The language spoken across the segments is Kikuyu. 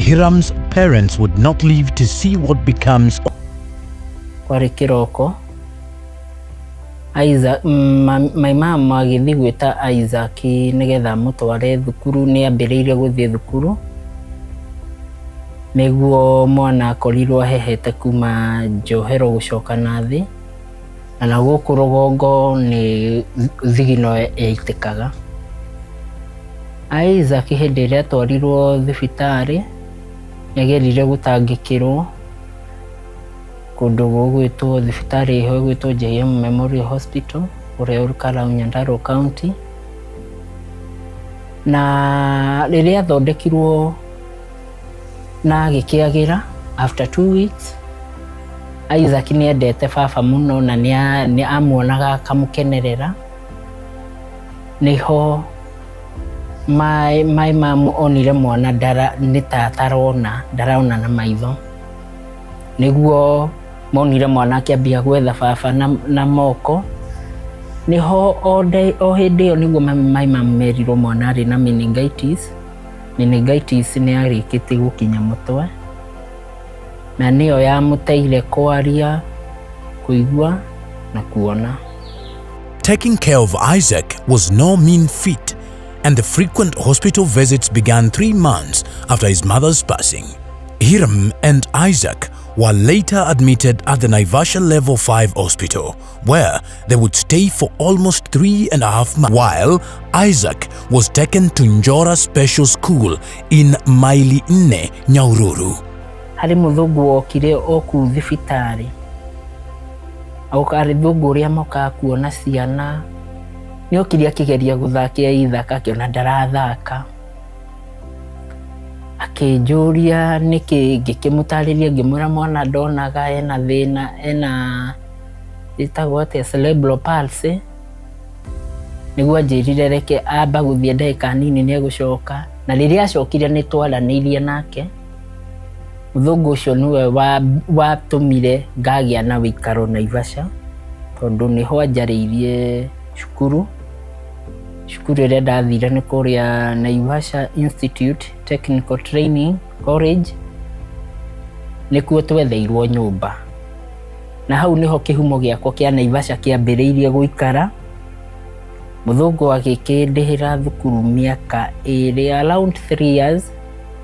Hiram's parents would not live to see what becomes Kwarĩ kĩroko, Isaac, my mom agĩthiĩ gwĩta Isaac nĩgetha amũtware thukuru, nĩ ambĩrĩirie gũthiĩ thukuru, nĩguo mwana akorirwo ahehete kuma njohero gũcoka na thĩ, na gũkũ rũgongo nĩ thigino yaitĩkaga. Isaac hĩndĩ ĩrĩa atwarirwo thibitarĩ, nĩ ageririe gũtangĩkĩrwo kũndũ gũgwĩtwo thibitarĩ ĩho ĩgwĩtwo JM Memorial Hospital kũrĩa Olkalau, Nyandarua County. Na rĩrĩa athondekirwo na agĩkĩagĩra after 2 weeks, Isaac nĩ endete baba mũno na nĩ amuonaga akamũkenerera. Nĩho my mom onire mwana ndara nĩ ta atarona, ndarona na maitho. Nĩguo monire mwana akĩambia gwetha baba na moko. Nĩho o hĩndĩ ĩyo nĩguo my mom merirwo mwana arĩ na meningitis. Meningitis nĩ yarĩkĩtie gũkinya mũtwe na nĩyo yamũteire kwaria, kũigua na kuona. Taking care of Isaac was no mean feat, and the frequent hospital visits began 3 months after his mother's passing. Hiram and Isaac were later admitted at the Naivasha Level 5 Hospital, where they would stay for almost 3.5 months, while Isaac was taken to Njora Special School in Maili Nne, Nyahururu. Harĩ mũthũngũ wokire o kũu thibitarĩ, oka arĩ thũngũ ũrĩa mokaga kuona ciana, nĩ okire akĩgeria gũthakia Isaac, akĩona ndarathaka, akĩnjũria nĩkĩ, ngĩkĩmũtarĩria, ngĩmwĩra mwana ndonaga, ena thĩna, ena ĩtagwo atĩa, cerebral palsy. Nĩguo anjĩrire reke amba gũthiĩ ndagĩka nini nĩ egũcoka, na rĩrĩa acokire nĩ twaranĩirie nake. Mũthũngũ ũcio nĩwe watũmire ngagĩa na wĩikaro Naivasha, tondũ nĩho anjarĩirie cukuru. Cukuru ĩrĩa ndathire nĩ kũrĩa Naivasha Institute Technical Training College, nĩkuo twetheirwo nyũmba, na hau nĩho kĩhumo gĩakwa kĩa Naivasha kĩambĩrĩirie gũikara. Mũthũngũ agĩkĩndĩhĩra thukuru mĩaka 2, around 3 years,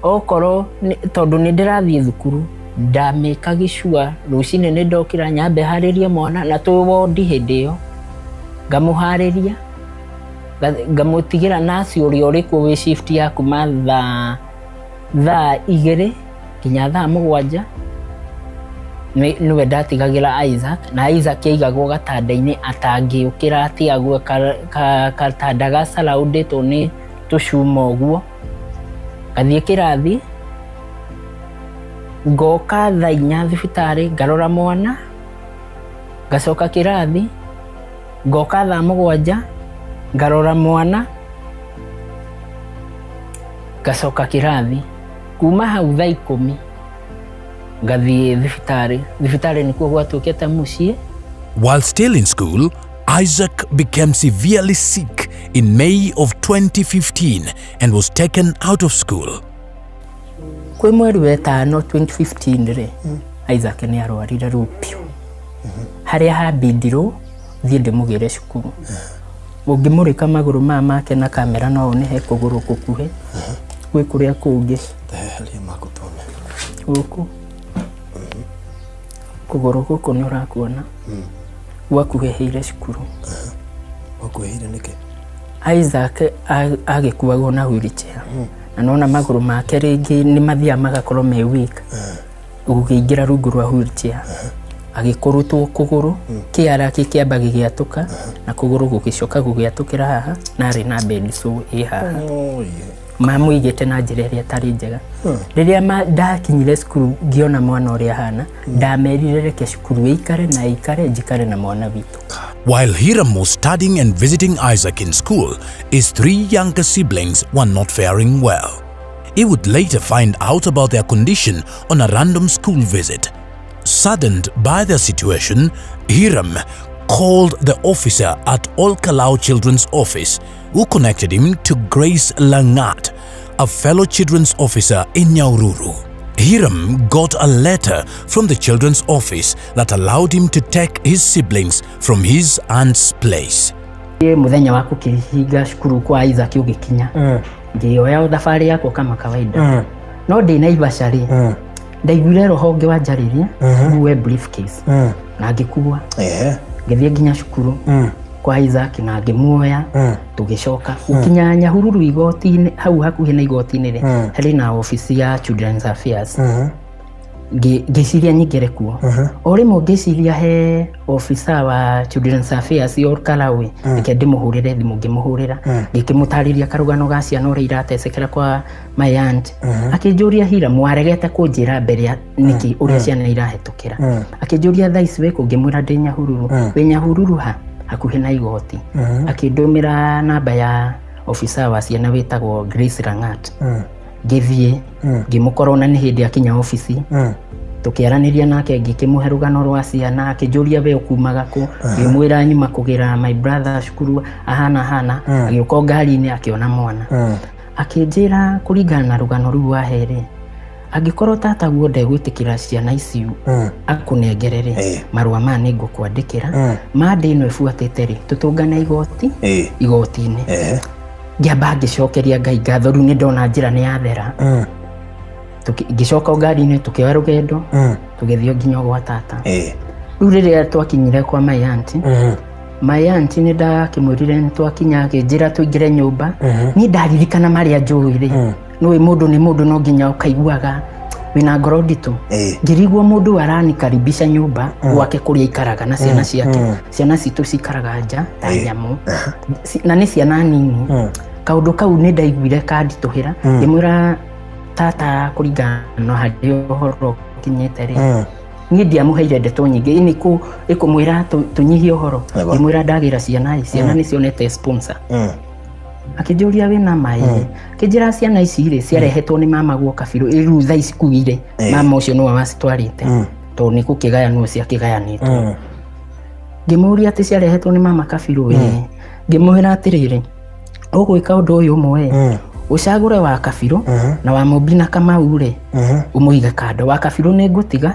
okorwo tondũ nĩ ndĩrathiĩ thukuru ndamĩka gĩcua. Rũcinĩ nĩ ndokĩra nyambe harĩrie mwana na twĩ wondi hĩndĩ ĩyo, ngamũharĩria, ngamũtigĩra nurse ũrĩa ũrĩ kuo wĩ shift ya kuma thaa 2 nginya thaa 7, nĩwe ndatigagĩra Isaac, na Isaac aigagwo gatanda-inĩ atangĩũkĩra atĩ agwe, gatanda gacaraundĩtwo nĩ tũcuma ũguo. Ngathiĩ kĩrathi, ngoka thaa 4 thibitarĩ, ngarora mwana, ngacoka kĩrathi, ngoka thaa 7, ngarora mwana, ngacoka kĩrathi. Kuma hau thaa 10 ngathiĩ thibitarĩ. Thibitarĩ nĩkuo gwatuĩkĩte mũciĩ. While still in school, Isaac became severely sick in May of 2015 and was taken out of school. Kwĩ mweri wa ĩtano 2015 rĩ, Isaac nĩ arwarire rĩu biũ, harĩa hambindirwo thiĩ ndĩmũgĩre cukuru. Ũngĩmũrĩka magũrũ maya make na kamera no wone he kũgũrũ gũkuhĩ gwĩ kũrĩa kũngĩ. Teheria maku tuone. Gũkũ kũgũrũ gũkũ nĩ ũrakuona gwakuhĩhĩire cukuru. Wakuhĩire nĩkĩ? Isaac agĩkuagwo na wheelchair na nona magũrũ make rĩngĩ nĩ mathiaga magakorwo me weak, gũkĩingĩra rungu rwa wheelchair agĩkũrũtwo kũgũrũ, kĩara gĩkĩamba gĩgĩatũka na kũgũrũ gũgĩcoka gũgĩatũkĩra haha, na arĩ na bed sore ĩ haha. Oh, yeah. Mamũigĩte na njĩra ĩrĩa ĩtarĩ njega. Rĩrĩa ndakinyire cukuru ngĩona mwana ũrĩa ahana, ndamerire reke cukuru ĩikare na ĩikare, njikare na mwana witũ. While Hiram was studying and visiting Isaac in school, his three younger siblings were not faring well. He would later find out about their condition on a random school visit. Saddened by their situation, Hiram called the officer at Olkalou Children's Office, who connected him to Grace Langat, a fellow children's officer in Nyahururu. Hiram got a letter from the children's office that allowed him to take his siblings from his aunt's place. Muthenya wa kukihinga cukuru kwa Isaac ugikinya, ngĩoya thabarĩ yakwa kama kawaida, no ndĩ Naivasha rĩ, ndaiguire roho ũngĩ wanjarĩria ngue briefcase na ngĩkua. Ngĩthiĩ nginya cukuru kwa Isaac na ngĩmuoya, tũgĩcoka gũkinya Nyahururu igoti-inĩ. Hau hakuhĩ na igoti-inĩ rĩ, harĩ na obici ya Children's Affairs. Ngĩciria nyingĩre kuo. O rĩmwe ngĩciria he officer wa Children's Affairs Olkalou, reke ndĩmũhũrĩre thimũ. Ngĩmũhũrĩra, ngĩkĩmũtarĩria karũgano ga ciana ũrĩa iratecekera kwa my aunt. Akĩnjũria, "Hira, mwaregete kũnjĩra mbere ya nĩkĩ ũrĩa ciana irahetũkĩra?" Akĩnjũria, "Thaa ici wĩkũ?" Ngĩmwĩra ndĩ Nyahururu. "Wĩ Nyahururu ha?" "Hakuhĩ na igoti." Akĩndũmĩra namba ya officer wa ciana wĩtagwo Grace Langat. Ngĩthiĩ ngĩmũkora, ona nĩ hĩndĩ akinya obici. Tũkĩaranĩria nake, ngĩkĩmũhe rũgano rwa ciana. Akĩnjũria, "We ũkumaga kũ?" Ngĩmwĩra nyuma kũgĩra my brother cukuru ahana hana. Agĩũka o ngari-inĩ, akĩona mwana, akĩnjĩra, "Kũringana na rũgano rũu wahe-rĩ, angĩkorwo tataguo ndegwĩtĩkĩra ciana ici akũnengere rĩ, marũa maya nĩ ngũkwandĩkĩra mande ĩno ĩbuatĩte rĩ, tũtũngane igoti igoti-inĩ." Ngĩamba ngĩcokeria Ngai ngatho, rĩu nĩ ndona njĩra nĩ yathera. Ngĩcoka o ngari-inĩ, tũkĩoya rũgendo, tũgĩthiĩ nginya gwa tata. Rĩu rĩrĩa twakinyire kwa my auntie, my auntie nĩ ndakĩmwĩrire nĩ twakinya. Akĩnjĩra tũingĩre nyũmba. Niĩ ndaririkana marĩa njũĩ rĩ, nĩũĩ mũndũ nĩ mũndũ, no nginya ũkaiguaga wĩna ngoro nditũ. Ngĩrigwo mũndũ ũyũ aranikaribisha nyũmba gwake kũrĩa aikaraga na ciana ciake. Ciana citũ cikaraga nja ta nyamũ. Na nĩ ciana nini. Kaũndũ kau nĩ ndaiguire kanditũhĩra. Ngĩmwĩra tata, kũringana na harĩa ũhoro ũkinyĩte rĩ, niĩ ndiamũheire ndeto nyingĩ ĩnĩ ĩkũmwĩra tũnyihie ũhoro. Ngĩmwĩra ndagĩra ciana ĩ, ciana nĩ cionete sponsor. Akĩnjũria, "Wĩna maĩ?" Akĩnjĩra ciana ici rĩ ciarehetwo nĩ mama guoka biũ, rĩu thaa ici kuire mama ũcio nĩwe wacitwarĩte, tondũ nĩ gũkĩgayanwo ciakĩgayanĩtwo. Ngĩmũria atĩ ciarehetwo nĩ mama kabirũ ĩ. Ngĩmwĩra atĩrĩrĩ, ũgwĩka ũndũ ũyũ ũmwe, ũcagũre wa kabirũ na wa Mũmbi na Kamau rĩ, ũmũige kando. Wa kabirũ nĩ ngũtiga,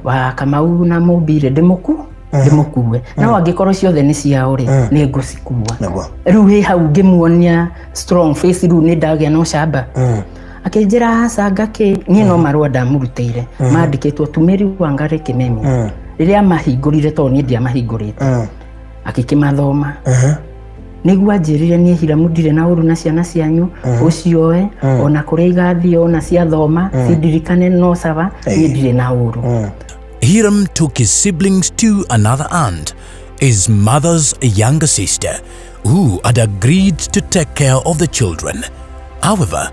wa Kamau na Mũmbi rĩ, ndĩmũkue, no angĩkorwo ciothe nĩ ciao rĩ, nĩ ngũcikua. Rĩu wĩ hau ngĩmuonia strong face, rĩu nĩ ndagĩa na ũcamba. Akĩnjĩra aca, ngakĩ niĩ no marũa ndamũrutĩire mandĩkĩtwo Tumĩri Wangari Kĩmemia. Rĩrĩa mahingũrire, tondũ niĩ ndiamahingũrĩte, akĩkĩmathoma, nĩguo anjĩrire, "Niĩ Hiramu ndirĩ na ũru na ciana cianyu, ũcioe ona kũrĩa igathiĩ, ona ciathoma cindirikane, no sawa, niĩ ndirĩ na ũru." Hiram took his siblings to another aunt, his mother's younger sister, who had agreed to take care of the children. However,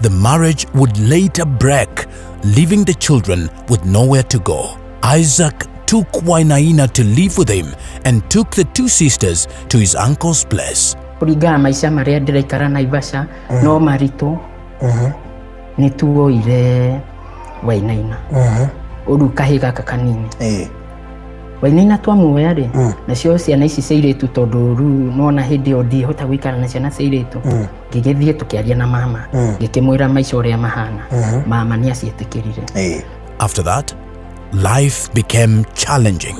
the marriage would later break, leaving the children with nowhere to go. Isaac took Wainaina to live with him and took the two sisters to his uncle's place. Kũringana na maica marĩa ndĩraikara Naivasha no maritũ, nĩ tuoire Wainaina ũrĩu kahĩ gaka kanini. Wainaina twamuoya rĩ, nacio ciana ici cia airĩtu, tondũ rĩu nona hĩndĩ ĩyo ndihota gũikara na ciana cia airĩtu, ngĩgĩthiĩ tũkĩaria na mama, ngĩkĩmwĩra maica ũrĩa mahana. Mama nĩ aciĩtĩkĩrire. After that, life became challenging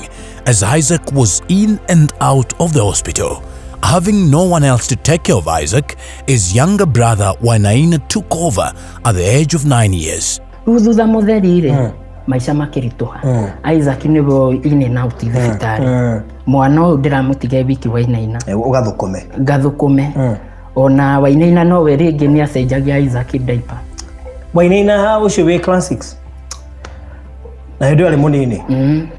as Isaac was in and out of the hospital. Having no one else to take care of Isaac, his younger brother Wainaina took over at the age of 9 years. Rĩu thutha mũtheri rĩ, maica makĩritũha. Isaac nĩwe in and out thibitarĩ. Mwana ũyũ ndĩramũtiga wiki Wainaina. Ũgathũkũme. Ngathũkũme. Ona Wainaina nowe rĩngĩ nĩ acenjagia Isaac diaper. Wainaina ũcio wĩ class 6 na hĩndĩ ĩyo arĩ mũnini.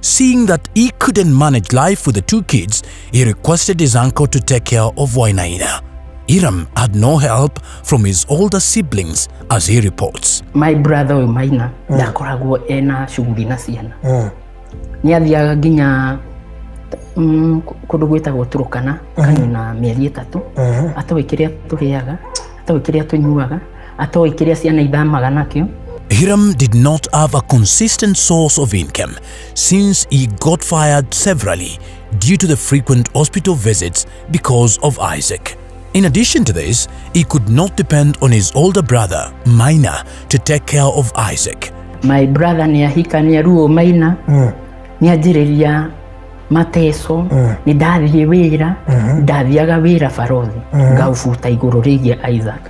Seeing that he couldn't manage life with the two kids, he requested his uncle to take care of Wainaina. Hiram had no help from his older siblings, as he reports. My brother ũyũ Maina ndakoragwo ena shughuli na ciana. Nĩ athiaga nginya kũndũ gwĩtagwo Turukana kanina mĩeri 3, atoĩ kĩrĩa tũrĩaga, atoĩ kĩrĩa tũnyuaga, atoĩ kĩrĩa ciana ithamaga nakĩo. Hiram did not have a consistent source of income since he got fired severally due to the frequent hospital visits because of Isaac. In addition to this, he could not depend on his older brother, Maina, to take care of Isaac. My brother nĩ ahikania ruo Maina nĩ anjĩrĩria mateco. Nĩ ndathiĩ wĩra, ndathiaga wĩra barothi ngaũbuta igũrũ rĩgiĩ Isaac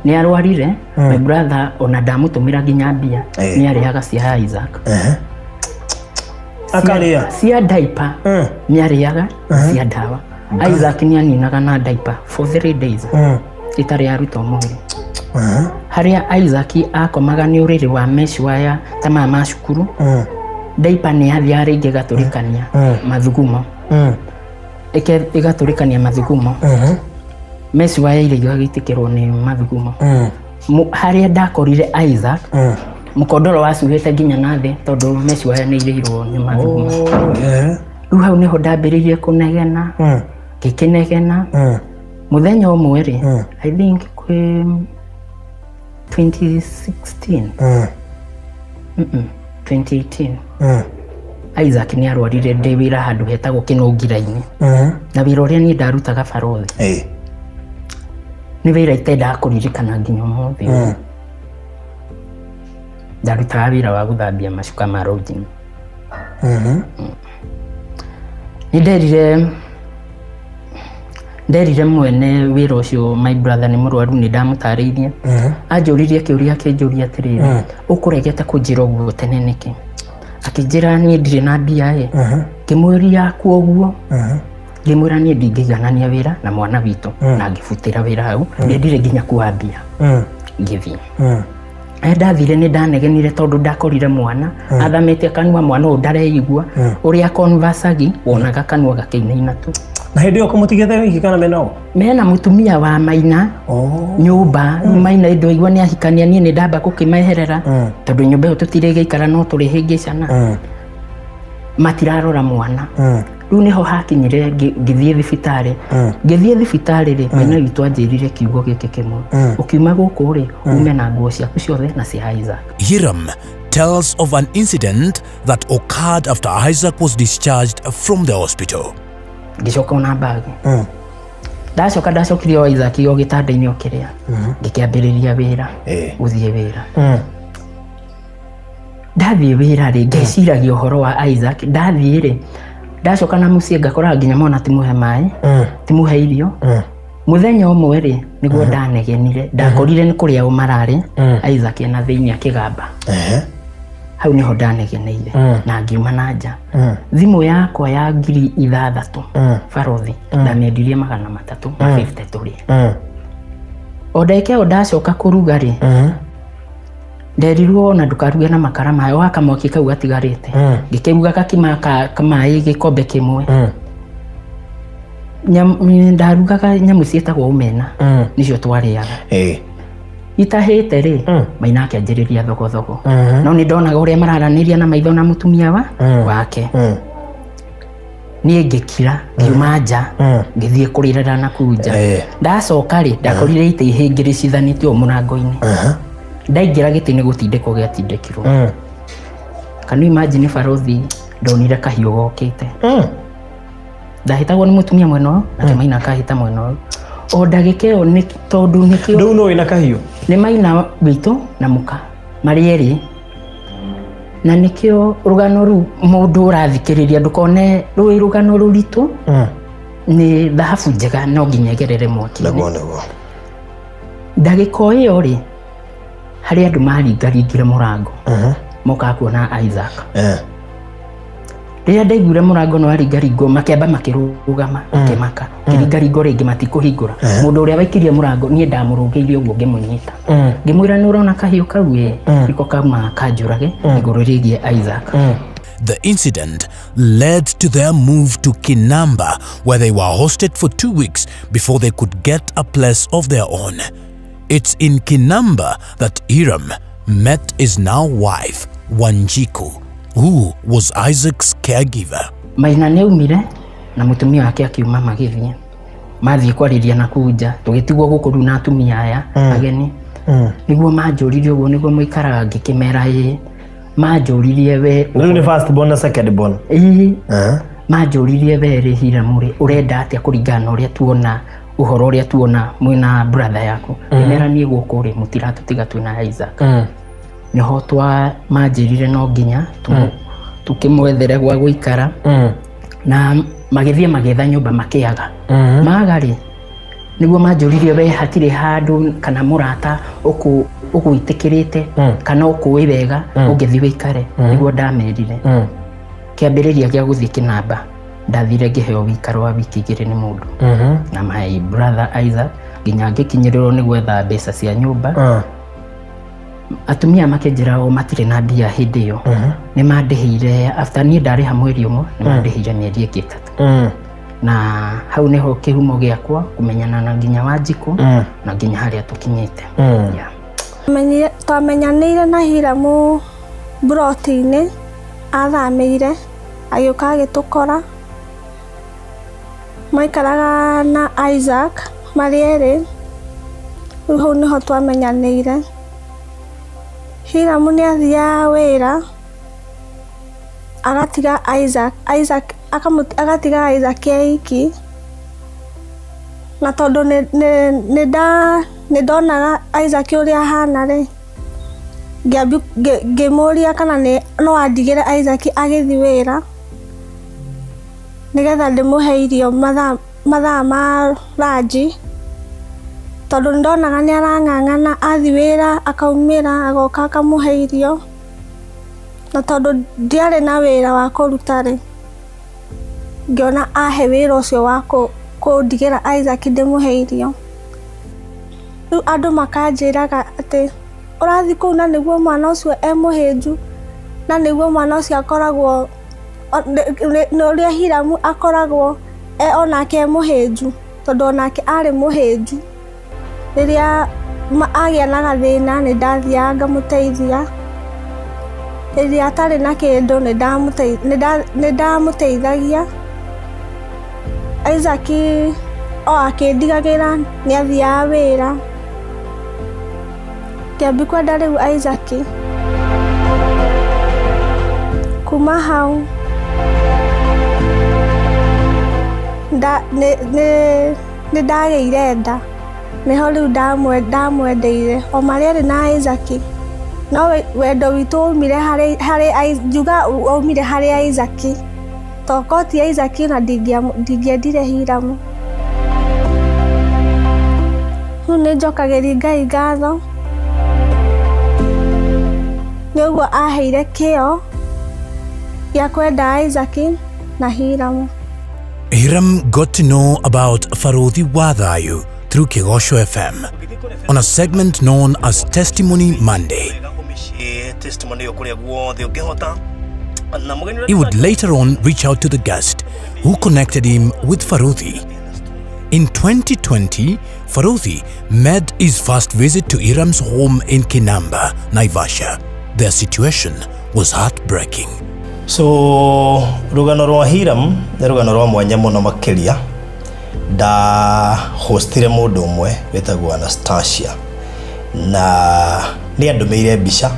nĩ arwarire. My brother ona ndamũtũmĩra nginya mbia, nĩ arĩaga cia Isaac. Akarĩa? Cia diaper. Nĩ arĩaga cia ndawa. Isaac nĩ aninaga na diaper for 3 days ĩtarĩ yarutwo mwĩrĩ. Harĩa Isaac akomaga nĩ ũrĩrĩ wa mesh wire ta maya ma cukuru. Diaper nĩ yathiaga rĩngĩ ĩgatũrĩkania mathugumo, ĩgatũrĩkania mathugumo, mesh wire iria igagĩitĩkĩrwo nĩ mathugumo. Harĩa ndakorire Isaac, mũkondoro wacuhĩte nginya na thĩ tondũ mesh wire nĩ irĩirwo nĩ mathugumo. Rĩu hau nĩho ndambĩrĩirie kũnegena, ngĩkĩnegena. Mũthenya ũmwe rĩ, I think kwĩ 2016, 2018, Isaac nĩ arwarire ndĩ wĩra handũ hetagwo Kĩnũngira-inĩ, na wĩra ũrĩa niĩ ndarutaga barothi nĩ wĩra itendaga kũririkana nginya ũmũthĩ ũyũ. Ndarutaga wĩra wa gũthambia macuka ma lodging. Nĩ nderire mwene wĩra ũcio my brother nĩ mũrwaru. Nĩ ndamũtarĩirie, anjũririe kĩũria, akĩnjũria atĩrĩrĩ, "Ũkũregete kũnjĩra ũguo tene nĩkĩ?" Akĩnjĩra niĩ ndirĩ na mbia ĩ. Ngĩmwĩria kuoguo, ngĩmwĩra niĩ ndingĩiganania wĩra na mwana witũ, na ngĩbutĩra wĩra hau. Ndendire nginya kuambia ngĩthiĩ. Rĩrĩa ndathire nĩ ndanegenire tondũ ndakorire mwana athamĩte kanua, mwana ũyũ ndareigua ũrĩa conversagi, wonaga kanua gakĩinaina tu. Na hĩndĩ ĩyo kũmũtigĩte wiki kana mena ũ? Mena mũtumia wa Maina nyũmba. Rĩu Maina ndoigua nĩ ahikania, niĩ nĩ ndamba gũkĩmeherera tondũ nyũmba ĩyo tũtirĩgĩikara no tũrĩhĩngĩcana, matirarora mwana. Rĩu nĩho hakinyire ngĩthiĩ thibitarĩ. Ngĩthiĩ thibitarĩ rĩ, maina witũ anjĩrire kiugo gĩkĩ kĩmwe, "Ũkiuma gũkũ rĩ, ume na nguo ciaku ciothe na cia Isaac." Hiram tells of an incident that occurred after Isaac was discharged from the hospital. Ngĩcoka ona mbagi, ndacoka ndacokire o Isaac o gĩtanda-inĩ o kĩrĩa, ngĩkĩambĩrĩria wĩra, gũthiĩ wĩra. Ndathiĩ wĩra rĩ, ngeciragia ũhoro wa Isaac. Ndathiĩ rĩ, ndacoka na mũciĩ ngakora nginya mwana timũhe maĩ, timũhe irio. Mũthenya ũmwe rĩ, nĩguo ndanegenire, ndakorire nĩ kũrĩa o mararĩ, Isaac ena thĩinĩ akĩgamba. Hau nĩho ndanegeneire na ngiuma na nja. Thimũ yakwa ya 6000 barothi ndamĩendirie 353. O ndagĩka ĩyo ndacoka kũruga rĩ, nderirwo ona ndũkaruge na makara mayo, waka mwaki kau gatigarĩte. Ngĩkĩruga gakima ka kamaĩ gĩkombe kĩmwe. Ndarugaga nyamũ ciĩtagwo omena, nĩcio twarĩaga. Itahĩte rĩ, Maina akĩanjĩrĩria thogothogo, no nĩ ndonaga ũrĩa mararanĩria na maitho na mũtumia wa wake. Niĩ ngĩkira, ngiuma nja, ngĩthiĩ kũrĩrĩra na kuu nja. Ndacoka rĩ, ndakorire itĩ ihĩngĩrĩcithanĩtio o mũrango-inĩ. Ndaingĩra gĩtĩ nĩ gũtindĩkwo gĩatindĩkirwo. Can you imagine, barothi, ndonire kahiũ gokĩte. Ndahĩtagwo nĩ mũtumia mwena ũyũ nake Maina akahĩta mwena ũyũ o ndagĩka ĩyo nĩ tondũ nĩkĩo. Rĩu no wĩna kahiũ? Nĩ Maina witũ na mũka marĩ erĩ, na nĩkĩo rũgano rũu mũndũ ũrathikĩrĩria ndũkone rwĩ rũgano rũritũ. Nĩ thahabu njega no nginya ĩgerere mwaki-inĩ. Nĩguo, nĩguo. Ndagĩka o ĩyo rĩ, harĩ andũ maringaringire mũrango, mokaga kuona Isaac. Rĩrĩa ndaiguire mũrango nĩ waringaringwo, makĩamba makĩrũgama, makĩmaka. Kĩringaringo rĩngĩ, matikũhingũra. Mũndũ ũrĩa waikirie mũrango, niĩ ndamũrũgĩire ũguo, ngĩmũnyita, ngĩmwĩra, "Nĩ ũrona kahiũ kau? Ĩ nĩko kauma kanjũrage igũrũ rĩgiĩ Isaac." The incident led to their move to Kinamba, where they were hosted for 2 weeks before they could get a place of their own. It's in Kinamba that Hiram met his now wife, Wanjiku, who was Isaac's caregiver. Maina nĩ aumire na mũtumia wake akiuma, magĩthiĩ mathiĩ kwarĩria na kuu nja, tũgĩtigwo gũkũ rĩu na atumia aya ageni. Nĩguo manjũririe ũguo nĩguo mũikaraga, ngĩkĩmera ĩĩ. Manjũririe we Rĩu nĩ first born na second born? Ĩĩ. Manjũririe we rĩ, Hiramu rĩ, ũrenda atĩa kũringana na ũrĩa tuona, ũhoro ũrĩa tuona mwĩna brother yaku? Ngĩmera niĩ gũkũ rĩ, mũtiratũtiga twĩna Isaac. Nĩho twa manjĩrire no nginya tũkĩmwethere gwa gũikara, na magĩthiĩ magĩetha nyũmba makĩaga. Maga rĩ, nĩguo manjũririe we hatirĩ handũ kana mũrata ũgwĩtĩkĩrĩte kana ũkũĩ wega ũngĩthiĩ wĩikare? Nĩguo ndamerire kĩambĩrĩria gĩa gũthiĩ kĩnamba, ndathire ngĩheo wĩikaro wa wiki 2 nĩ mũndũ na my brother Isaac, nginya ngĩkinyĩrĩrwo nĩ gwetha mbeca cia nyũmba. Atumia makĩnjĩra o matirĩ na mbia hĩndĩ ĩyo. Nĩ mandĩhĩire after niĩ ndarĩha mweri ũmwe, nĩ mandĩhĩire mĩeri ĩngĩ 3. Na hau nĩho kĩhumo gĩakwa kũmenyana na nginya Wanjikũ na nginya harĩa tũkinyĩte. Yeah. Twamenyanĩire na Hiramu mburoti-inĩ athamĩire, agĩũka agĩtũkora. Maikaraga na Isaac marĩ erĩ, rĩu hau nĩho twamenyanĩire. Hiramu nĩ athiaga wĩra agatiga Isaac, Isaac agatiga Isaac e iki, na tondũ nĩ ndonaga Isaac ũrĩa ahana rĩ, ngĩmũria kana no andigĩre Isaac agĩthiĩ wĩra, nĩgetha ndĩmũhe irio mathaa ma ranji, tondũ nĩ ndonaga nĩ arang'ang'ana athiĩ wĩra akaumĩra agoka akamũhe irio, na tondũ ndiarĩ na wĩra wa kũruta rĩ, ngĩona ahe wĩra ũcio wa kũndigĩra Isaac ndĩmũhe irio. Rĩu andũ makanjĩraga atĩ ũrathiĩ kũu na nĩguo mwana ũcio e mũhĩnju, na nĩguo mwana ũcio akoragwo, nĩ ũrĩa Hiramu akoragwo onake e mũhĩnju, tondũ onake arĩ mũhĩnju. Rĩrĩa agĩa na gathĩna nĩ ndathiaga ngamũteithia, rĩrĩa atarĩ na kĩndũ nĩ ndamũteithagia. Isaac o akĩndigagĩra nĩ athiaga wĩra, ngĩambia kwenda rĩu Isaac. Kuma hau nĩ ndagĩire nda, nĩho rĩu ndamwendeire o marĩ erĩ na Isaac, no wendo witũ waumire harĩ, ngiuga waumire harĩ Isaac, tokorwo ti Isaac ona ndingĩendire Hiramu. Rĩu nĩ njokagĩria Ngai ngatho nĩ ũguo aheire kĩo gĩa kwenda Isaac na Hiramu. Hiram got to know about Farodhi Wathayu through Kigosho FM on a segment known as Testimony Monday. He would later on reach out to the guest who connected him with Faruthi. In 2020, Faruthi made his first visit to Hiram's home in Kinamba, Naivasha. Their situation was heartbreaking. So rũgano rwa Hiram nĩ rũgano rwa mwanya mũno makĩria. Nda hostire mũndũ ũmwe wĩtagwo Anastasia, na nĩ andũmĩire mbica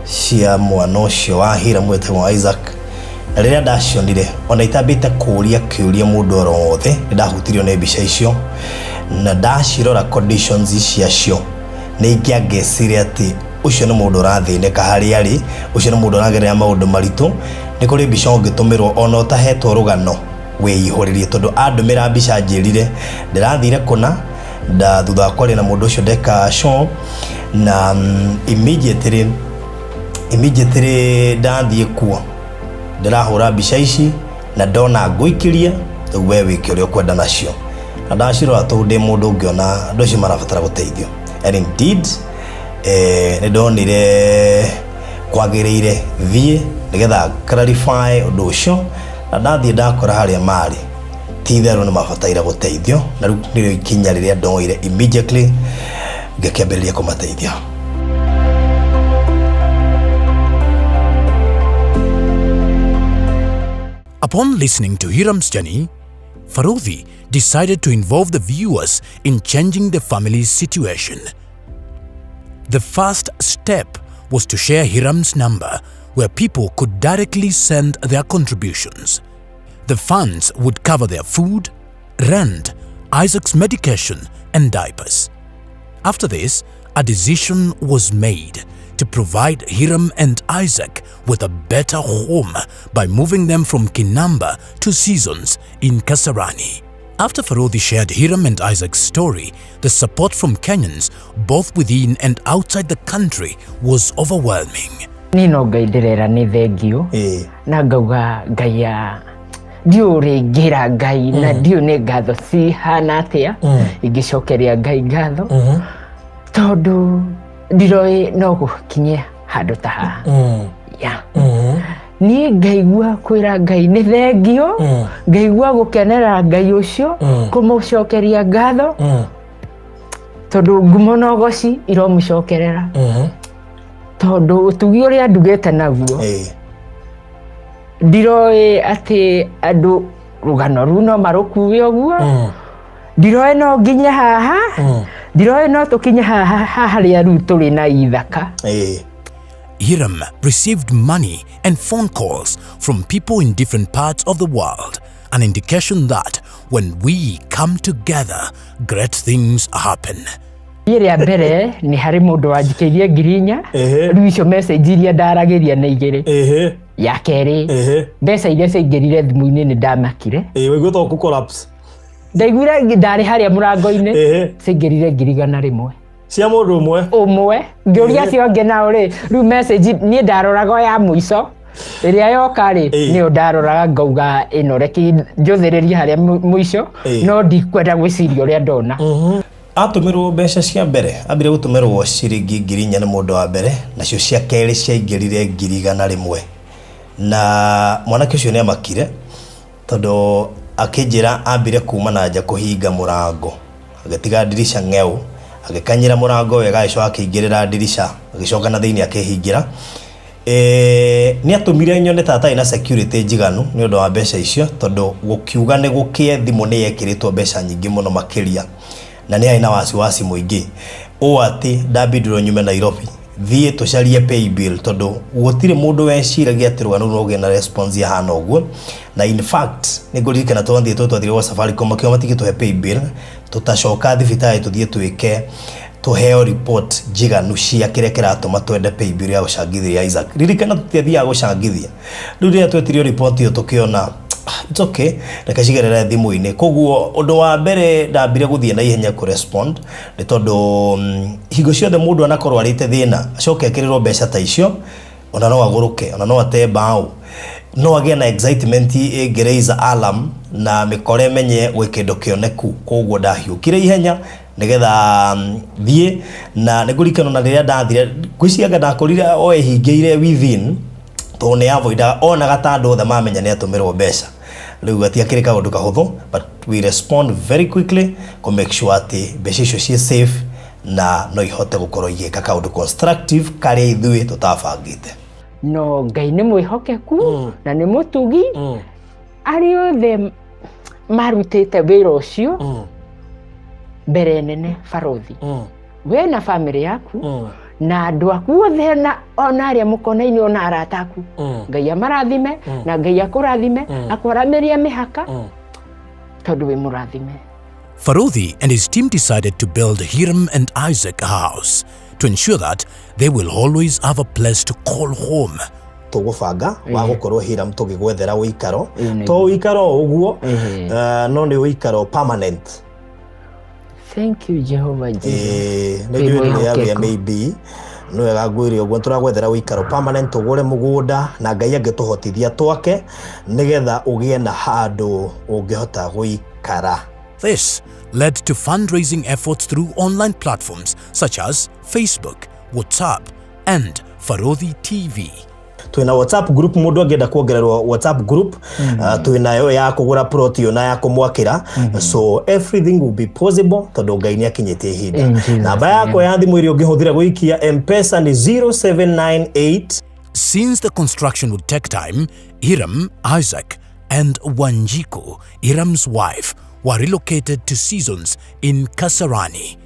cia mwana ũcio wa Hiram wĩtagwo Isaac, na rĩrĩa ndacionire, ona itambĩte kũũria kĩũria mũndũ oro wothe, nĩ ndahutirio nĩ mbica icio, na ndacirora conditions ciacio, nĩ ingĩangecire atĩ ũcio nĩ mũndũ ũrathĩnĩka harĩa arĩ, ũcio nĩ mũndũ ũragerera maũndũ maritũ. Nĩ kũrĩ mbica ũngĩtũmĩrwo ona ũtahetwo rũgano wĩihũrĩrie, tondũ andũmĩra mbica njĩrire ndĩrathire kũna nda thutha wa kwaria na mũndũ ũcio ndeka show na immediately ndathiĩ kuo, ndĩrahũra mbica ici na ndona ngũikĩrie rĩu, we wĩke ũrĩa ũkwenda nacio. Na ndacirora, tondũ ndĩ mũndũ ũngĩona andũ acio marabatara gũteithio, and indeed nĩ ndonire kwagĩrĩire thiĩ nĩgetha clarify ũndũ ũcio, na ndathiĩ ndakora harĩa marĩ ti itherũ nĩ mabataire gũteithio, na rĩu nĩrĩo ikinya rĩrĩa ndoire immediately ngĩkĩambĩrĩria kũmateithia. Upon listening to Hiram's journey, Faruthi decided to involve the viewers in changing the family's situation. The first step was to share Hiram's number where people could directly send their contributions. The funds would cover their food, rent, Isaac's medication, and diapers. After this, a decision was made to provide Hiram and Isaac with a better home by moving them from Kinamba to Seasons in Kasarani. After Farodhi shared Hiram and Isaac's story, the support from Kenyans, both within and outside the country, was overwhelming. Niĩ no Ngai ndĩrera nĩ thengiũ na ngauga Ngai a ndiũ ũrĩngĩra Ngai na ndiũ nĩ ngatho cihana atĩa ingĩcokeria Ngai ngatho tondũ ndiroĩ no gũkinye handũ ta haha ya niĩ ngaigua kwĩra Ngai nĩ thengiũ, ngaigua gũkenera Ngai ũcio, kũmũcokeria ngatho tondũ ngumo na ũgoci iromũcokerera tondũ ũtugi ũrĩa ndugĩte naguo ndiroĩ atĩ andũ rũgano rũu no marũkue ũguo, ndiroĩ no nginye haha, ndiroĩ no tũkinye haha harĩa rĩu tũrĩ na ithaka. Hiram received money and phone calls from people in different parts of the world, an indication that when we come together, great things happen. Niĩ rĩa mbere nĩ harĩ mũndũ wanjikĩirie 4,000. Rĩu icio message iria ndaragĩria nĩ igĩrĩ. Ya kerĩ, mbeca iria ciaingĩrire thimũ-inĩ nĩ ndamakire. Waigua ta ũkũ collapse. Ndaiguire ndarĩ harĩa mũrango-inĩ. Ciaingĩrire 100,000. Cia mũndũ ũmwe. Ũmwe. Ngĩũria acio angĩ nao rĩ, rĩu message niĩ ndaroraga o ya mũico ĩrĩa yoka rĩ, nĩyo ndaroraga ngauga ĩno reke njũthĩrĩrie harĩa mũico, no ndikwenda gwĩciria ũrĩa ndona. Atũmĩrwo mbeca cia mbere, ambire gũtũmĩrwo ciringi 4,000 nĩ mũndũ wa mbere, nacio cia kerĩ ciaingĩrire 100,000. Na mwanake ũcio nĩ amakire tondũ akĩnjĩra ambire kuma na nja kũhinga mũrango, agĩtiga ndirica ng'eũ, agĩkanyĩra mũrango wega, agĩcoka akĩingĩrĩra ndirica, agĩcoka na thĩinĩ akĩhingĩra. Nĩ atũmire nyone ta atarĩ na security njiganu nĩ ũndũ wa mbeca icio, tondũ gũkiuga nĩ gũkĩe thimũ nĩ yekĩrĩtwo mbeca nyingĩ mũno makĩria, na nĩ arĩ na wasiwasi mũingĩ ũũ atĩ ndambindirwo nyume Nairobi thiĩ tũcarie pay bill, tondũ gũtirĩ mũndũ weciragia atĩ rũgano rũu no rũgĩe na response yahana ũguo. Na in fact nĩ ngũririkana twathiĩ twathire gwa Safaricom makiuga matingĩtũhe pay bill tũtacoka thibitarĩ tũthiĩ twĩke tũheo report njiganu cia kĩrĩa kĩratũma twende pay bill ya gũcangithia Isaac. Ririkana tũtiathiaga gũcangithia. Rĩu rĩrĩa twetirio report ĩyo tũkĩona it's okay, reke cigerere thimũ-inĩ. Koguo ũndũ wa mbere ndambire gũthiĩ na ihenya kũ respond nĩ tondũ hingo ciothe mũndũ anakorwo arĩte thĩna acoke ekĩrĩrwo mbeca ta icio, ona no agũrũke, ona no ate mbaũ, no agĩe na excitement ĩngĩ raise alarm na mĩkora ĩmenye gwĩ kĩndũ kĩoneku. Koguo ndahiũkire ihenya nĩgetha thiĩ, na nĩ ngũririkana ona rĩrĩa ndathire ngwĩciria anga ndakorire o ĩhingĩire within, tondũ nĩ avoidaga onaga ta andũ othe mamenya nĩ atũmĩrwo mbeca. Rĩu gatiakĩrĩ kaũndũ kahũthũ, but we respond very quickly kũ make sure atĩ mbeca icio ciĩ safe na no ihote gũkorwo igĩka kaũndũ constructive karĩa ithuĩ tũtabangĩte. No Ngai nĩ mwĩhokeku na nĩ mũtugi, arĩa othe marutĩte wĩra ũcio mbere nene Barothi, we na family yaku na andũ aku othe na ona arĩa mũkonaine ona arata aku, Ngai amarathime na Ngai akũrathime akwaramĩrie mĩhaka tondũ wĩ mũrathime. Farodhi and his team decided to build Hiram and Isaac a house to ensure that they will always have a place to call home. Tũgũbanga wa gũkorwo Hiram tũgĩgwethera ũikaro, to ũikaro o ũguo, no nĩ ũikaro permanent. Thank you, Jehovah Jesus. Nĩ njũĩ ndũrĩ yambia maybe nĩ wega ngwĩre ũguo, tũragwethera ũikaro permanent, tũgũre mũgũnda na Ngai angĩtũhotithia twake nĩgetha ũgĩe na handũ ũngĩhota gũikara. This led to fundraising efforts through online platforms such as Facebook, WhatsApp, and Farodhi TV. Twina WhatsApp group, mundu angĩenda kuongererwo WhatsApp group, twinayo ya kũgũra plot ĩyo na ya kũmwakĩra, so everything will be possible tondũ Ngai nĩ akinyĩtie ihinda. In Jesus' Namba yakwa ya thimũ ĩrĩa ũngĩhũthĩra gũikia M-Pesa nĩ 0798. Since the construction would take time, Hiram, Isaac, and Wanjiku, Hiram's wife, were relocated to Seasons in Kasarani.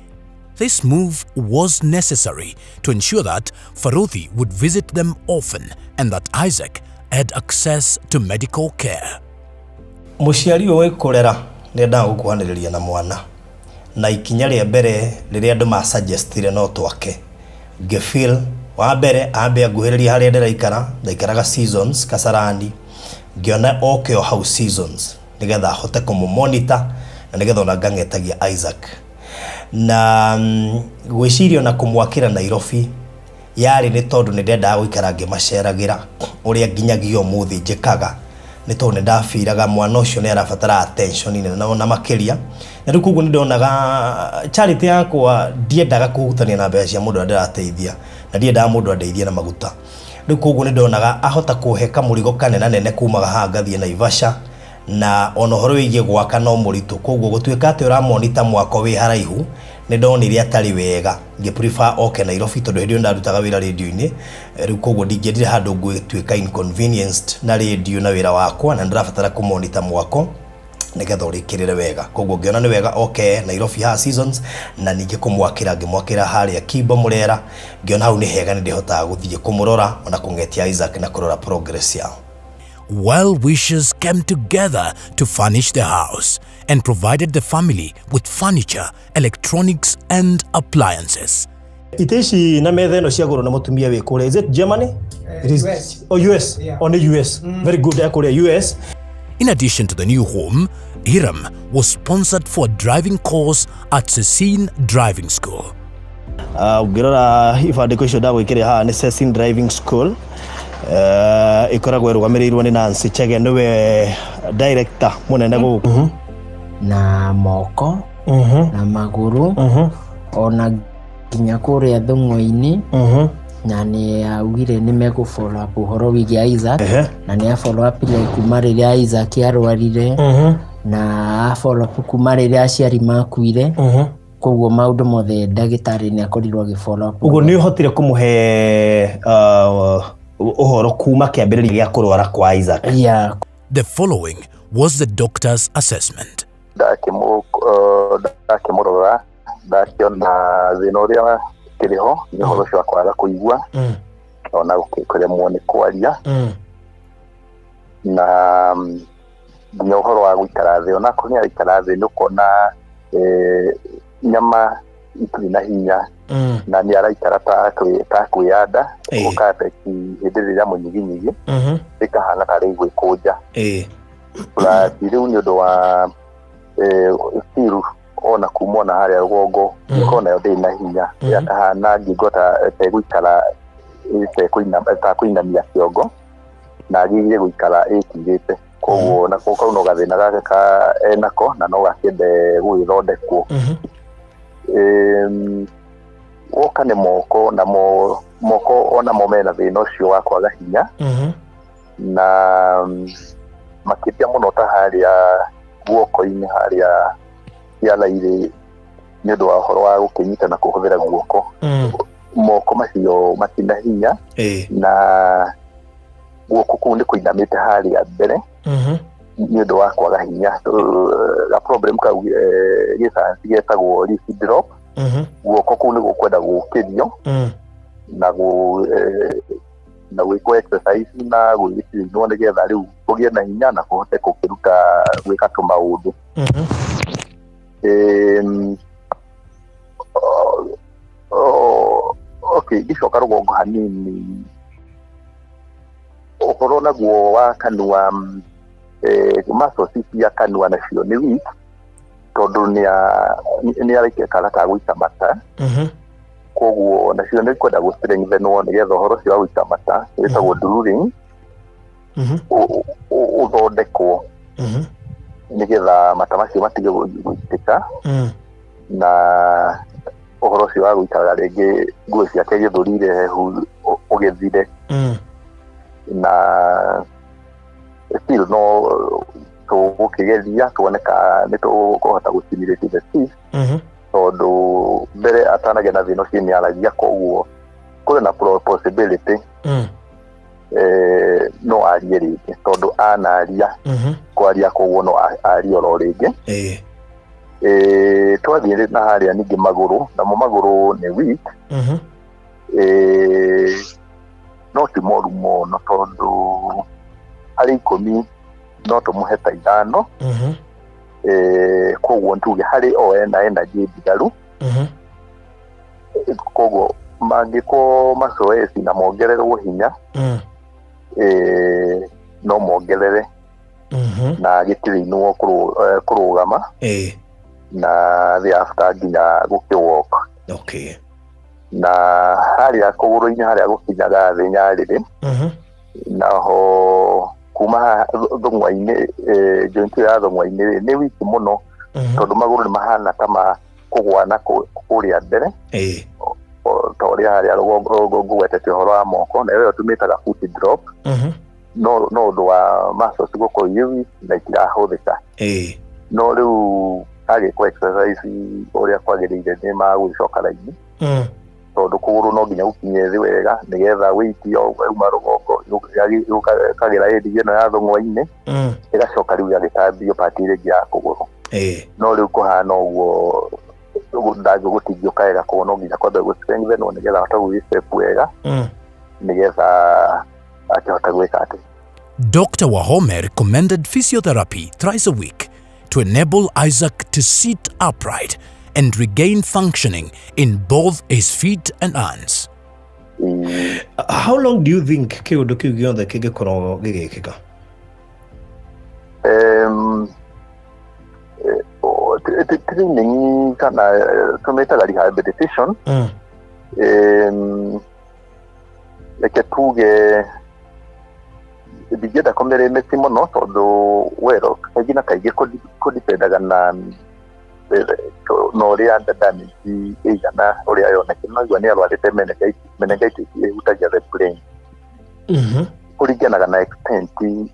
This move was necessary to ensure that Faruthi would visit them often and that Isaac had access to medical care. Mũciari ũyũ wĩ kũrera nĩ endaga gũkuhanĩrĩria na mwana na ikinya rĩa mbere rĩrĩa andũ ma suggestire no twake ngĩ feel wa mbere ambe anguhĩrĩrie harĩa ndĩraikara. Ndaikaraga Seasons Kasarani, ngĩona oke o hau Seasons nĩgetha ahote kũmũ monitor na nĩgetha ona ngang'etagia Isaac na gwĩciria ona kũmwakĩra Nairobi yarĩ nĩ tondũ nĩ ndendaga gũikara ngĩmaceragĩra ũrĩa nginyagia ũmũthĩ njĩkaga, nĩ tondũ nĩ ndabiraga mwana ũcio nĩ arabatara attention nene na makĩria. Na rĩu koguo nĩ ndonaga charity yakwa ndiendaga kũhutania na mbeca cia mũndũ ũrĩa ndĩrateithia, na ndiendaga mũndũ andeithie na maguta. Rĩu koguo nĩ ndonaga ahota kũhe kamũrigo kanenanene kumaga haha ngathiĩ Naivasha, na ona ũhoro wĩgiĩ gwaka no mũritũ. Koguo gũtuĩka atĩ ũramonita mwako wĩ haraihu nĩ ndonire atarĩ wega, ngĩ prefer oke Nairobi tondũ hĩndĩ ĩyo ndarutaga wĩra rĩndiũ-inĩ. Rĩu koguo ndingĩendire handũ ngũtuĩka inconvenienced na rĩndiũ na wĩra wakwa, na nĩndĩrabatara kũmonita mwako nĩgetha ũrĩkĩrĩre wega. Koguo ngĩona nĩ wega oke Nairobi haha Seasons, na ningĩ kũmwakĩra ngĩmwakĩra harĩa Kimbo Mũrera. Ngĩona hau nĩ hega, nĩ ndĩhotaga gũthiĩ kũmũrora ona kũng'etia Isaac na kũrora progress yao. Well wishers came together to furnish the house and provided the family with furniture, electronics and appliances. Itĩ ici na metha ĩno ciagũrwo na mũtumia wĩ kũrĩa, is it Germany? It is US. Oh, US. Yeah. Oh, nĩ US. Very good, e kũrĩa US. In addition to the new home, Hiram was sponsored for a driving course at Cecine Driving School. Ũngĩrora ibandĩko icio ndagwĩkĩrĩra haha nĩ Cecine Driving School. Ĩkoragwo ĩrũgamĩrĩirwo nĩ Nancy Chege, nĩwe director mũnene gũkũ. Na moko na magũrũ ona nginya kũrĩa thũng'wa-inĩ, na nĩ augire nĩ megũ follow up ũhoro wĩgiĩ Isaac, na nĩ a follow up ile kuma rĩrĩa Isaac arwarire, na a follow up kuma rĩrĩa aciari makuire. Koguo maũndũ mothe ndagĩtarĩ nĩ akorirwo agĩ follow up. Ũguo nĩ ũhotire kũmũhe ũhoro kuma kĩambĩrĩria gĩa kũrwara kwa Isaac? Yeah. The following was the doctor's assessment. Ndakĩmũrora ndakĩona thĩna ũrĩa kĩrĩ ho nĩ ũhoro ũcio wa kwaga kũigua ona kũremwo nĩ kwaria na nginya ũhoro wa gũikara thĩ. Onakorwo nĩ araikara thĩ, nĩ ũkona nyama itirĩ na hinya na nĩ araikara ta kwĩyanda, ũkabeki hĩndĩ ĩrĩa mũnyiginyigi ĩkahana tarĩ gwĩkũnja. Plus rĩu nĩ ũndũ wa still ona kuma ona harĩa rũgongo ĩkorwo nayo ndĩrĩ na hinya, ĩkahana ngingo ta tegũikara ta kũinamia kĩongo na agĩrĩire gũikara ĩtirĩte. Koguo nako kau no gathĩna gake ka enako na no gakĩende gũgĩthondekwo. Woka nĩ moko, namo moko onamo mena thĩna ũcio wa kwaga hinya na makĩria mũno ta harĩa guoko-inĩ, harĩa kĩara-irĩ, nĩ ũndũ wa ũhoro wa gũkĩnyita na kũhũthĩra guoko. Moko macio matina hinya na guoko kũu nĩ kũinamĩte harĩa mbere nĩ ũndũ wa kwaga hinya. Ga problem kau gĩcayanci getagwo wrist drop. Guoko kũu nĩ gũkwenda gũkĩrio na gwĩkwo exercise na gwĩgĩcirinwo nĩgetha rĩu kũgĩe na hinya na kũhote gũkĩruta gwĩka tũmaũndũ. Okay, ngĩcoka rũgongo hanini, ũhoro naguo wa kanua, muscles cia kanua nacio nĩ weak tondũ nĩ araikara ta gũita mata. Koguo nacio nĩ kwenda gũ strengthenwo nĩgetha ũhoro ũcio wa gũita mata wĩtagwo drooling ũthondekwo nĩgetha mata macio matige gũitĩka na ũhoro ũcio wa gũikaraga rĩngĩ nguo ciake gĩthũri irĩ hehu ũgĩthire. Na still no tũgũkĩgeria tuone ka nĩ tũkũhota gũ stimulate the speech, tondũ mbere atanagĩa na thĩna ũcio nĩ aragia, koguo kũrĩ na possibility no arie rĩngĩ tondũ anaria kwaria, koguo no arie oro rĩngĩ. Twathiĩ na harĩa ningĩ magũrũ, namo magũrũ nĩ weak. No ti moru mũno, tondũ harĩ 10 no tũmũhe ta 5. Koguo ntuge harĩ o ena energy ndigaru. Koguo mangĩkwo mazoezi na mongererwo hinya, no mongerere na gĩtirĩinwo kũrũgama na thereafter nginya gũkĩwalk. Na harĩa kũgũrũ-inĩ harĩa gũkinyaga thĩ nyarĩrĩ, naho kuma haha thũng'wa-inĩ, joint ĩyo ya thũng'wa-inĩ rĩ, nĩ wiki mũno, tondũ magũrũ nĩ mahana ta ma kũgwa na kũrĩa mbere, ta ũrĩa harĩa rũgongo ngũgwetete ũhoro wa moko, na ĩyo tũmĩtaga foot drop. No ũndũ wa muscles gũkorwo irĩ weak na itirahũthĩka. No rĩu agĩkwo exercise ũrĩa kwagĩrĩire, nĩ magũgĩcoka raini, tondũ kũgũrũ no nginya gũkinye thĩ wega nĩgetha weight ĩyo yauma rũgongo ĩkagĩra ĩndi ĩno ya thũng'wa-inĩ, ĩgacoka rĩu ĩgagĩtambio part ĩrĩa ĩngĩ ya kũgũrũ. No rĩu kũhana ũguo ndangĩ gũtingĩũka wega, koguo no nginya kwambe gũ strengthen nĩgetha ahote gũgĩ step wega, nĩgetha akĩhota gwĩka atĩ. Dr. Wahome recommended physiotherapy thrice a week to enable Isaac to sit upright and regain functioning in both his feet and hands. How long do you think kĩũndũ kĩu gĩothe kĩngĩkorwo gĩgĩkĩka? Training kana tũmĩtaga rehabilitation. Reke tuge ndingĩenda kũmĩrĩmĩti mũno, tondũ wero kaingĩ na kaingĩ kũdipendaga na ũrĩa damage ĩigana, ũrĩa yoneke. No igua nĩ arwarĩte meningitis. Meningitis ĩhutagia the brain. Kũringanaga na extent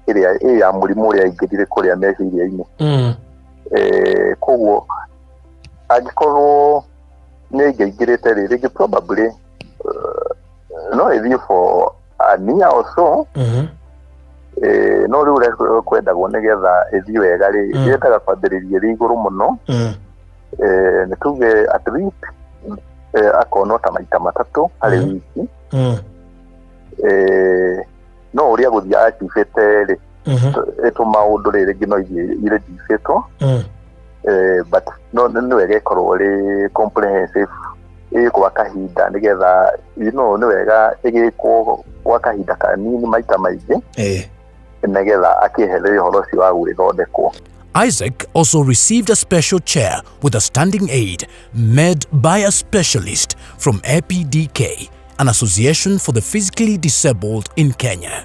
ĩrĩa ĩ ya mũrimũ ũrĩa aingĩrire kũrĩa meciria-inĩ. Koguo angĩkorwo nĩ aingĩrĩte rĩ, rĩngĩ probably no ĩthiĩ for a year or so. No rĩu ũrĩa kwendagwo nĩgetha ĩthiĩ wega rĩ, yendaga kwambĩrĩria ĩrĩ igũrũ mũno. Nĩ tuge at least akonwo ta maita 3 harĩ wiki. No ũrĩa gũthiĩ acibĩte rĩ, tũmaũndũ rĩ, rĩngĩ no ithiĩ irediũcĩtwo. But no nĩ wega ĩkorwo ĩrĩ comprehensive, ĩ gwa kahinda, nĩgetha nĩ wega ĩgĩkwo gwa kahinda kanini maita maingĩ, nĩgetha akĩehererie ũhoro ũcio wa gwĩthondekwo. Isaac also received a special chair with a standing aid made by a specialist from APDK, an association for the physically disabled in Kenya.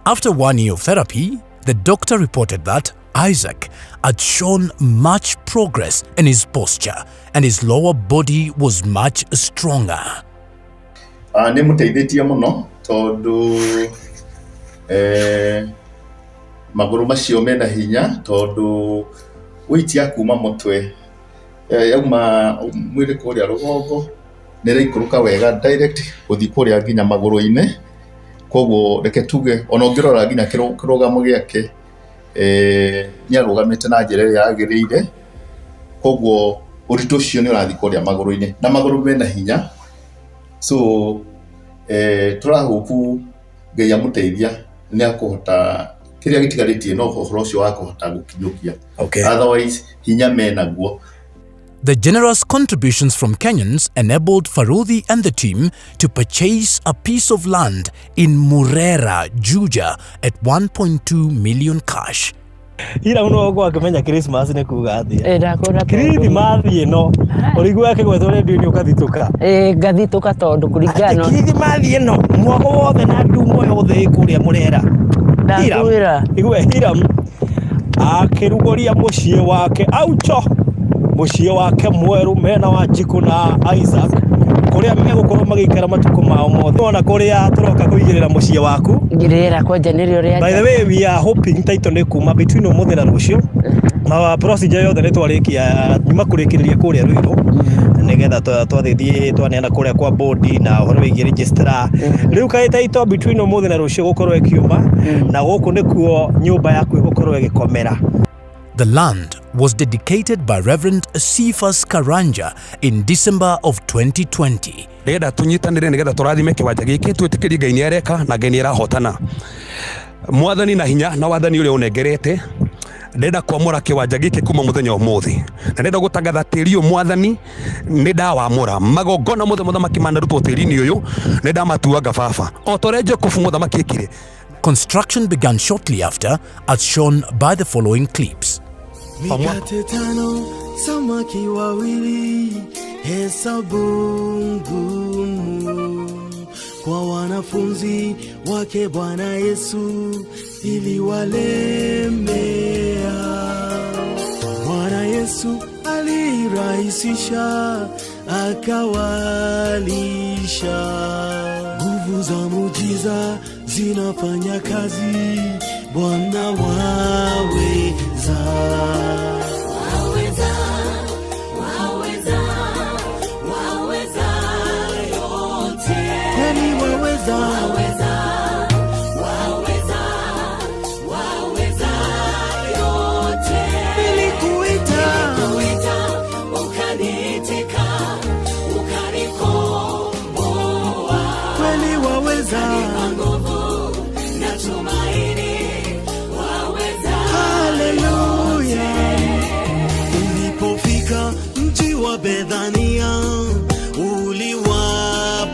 After 1 year of therapy, the doctor reported that Isaac had shown much progress in his posture and his lower body was much stronger. Nĩ mũteithĩtie mũno, tondũ magũrũ macio mena hinya, tondũ weight ya kuma mũtwe, yauma mwĩrĩ kũrĩa rũgongo, nĩ ĩraikũrũka wega direct gũthiĩ kũrĩa nginya magũrũ-inĩ. Koguo reke tuge ona ũngĩrora nginya kĩrũgamo gĩake, nĩ arũgamĩte na njĩra ĩrĩa yagĩrĩire. Koguo ũritũ ũcio nĩ ũrathiĩ kũrĩa magũrũ-inĩ na magũrũ mena hinya. So tũrahope Ngai amũteithia nĩ akũhota kĩrĩa gĩtigarĩtie, no ũhoro ũcio wa kũhota gũkinyũkia. Otherwise hinya menaguo. The generous contributions from Kenyans enabled Faruthi and the team to purchase a piece of land in Murera, Juja at 1.2 million cash. Ira muno gũkorwo akĩmenya Christmas nĩ kuga atĩa. Ndakũra. Kirithimathi ĩno ũrĩguo akĩgwetwo redio-inĩ ũkathitũka. Ĩ, ngathitũka tondũ kũringana Atĩ Kirithimathi ĩno mwago wothe na ndumo yothe ĩ kũrĩa Mũrera. Ndakwĩra. Igue Hiram akĩrugũria mũciĩ wake aucho, mũciĩ wake mwerũ mena Wanjikũ na Isaac, kũrĩa megũkorwo magĩikara matukũ mao mothe. Ona kũrĩa tũroka kũigĩrĩra mũciĩ waku. Ngirĩra kwanja nĩrĩo rĩa. By the way, we are hoping title nĩ kuma between ũmũthĩ na rũciũ, na procedure yothe nĩ twarĩkia, nyuma kũrĩkĩrĩria kũrĩa Ruiru, nĩgetha twathĩthiĩ twaneana kũrĩa kwa board na ũhoro wĩgiĩ registrar. Rĩu kaĩ title between ũmũthĩ na rũciũ gũkorwo ĩkiuma, na gũkũ nĩkuo nyũmba yaku ĩgũkorwo ĩgĩkomera. The land was dedicated by Reverend Cephas Karanja in December of 2020. Ndĩrenda tũnyitanĩre nĩgetha tũrathime kĩwanja gĩkĩ, twĩtĩkĩrie Ngai nĩ areka na Ngai nĩ arahotana. Mwathani na hinya na wathani ũrĩa ũnengerete, ndĩrenda kwamũra kĩwanja gĩkĩ kuma mũthenya ũmũthĩ, na ndĩrenda gũtangatha tĩri ũyũ Mwathani nĩ ndawamũra. Magongona mothe mũthamaki manarutwo tĩri-inĩ ũyũ nĩ ndamatuanga baba, o ta ũrĩa Jakubu mũthamaki ekire. Construction began shortly after, as shown by the following clips. Mikate tano, samaki wawili, hesabu ngumu kwa wanafunzi wake Bwana Yesu iliwalemea. Bwana Yesu alirahisisha, akawalisha. Nguvu za muujiza zinafanya kazi, Bwana waweza. Waweza, waweza, waweza yote. Kweli waweza. Waweza, waweza, waweza yote. Nilikuita. Nilikuita, ukaniitika, ukanikomboa. Kweli waweza. Ukanipa nguvu na tumaini, waweza. Haleluya. Ulipofika mji wa Bethania,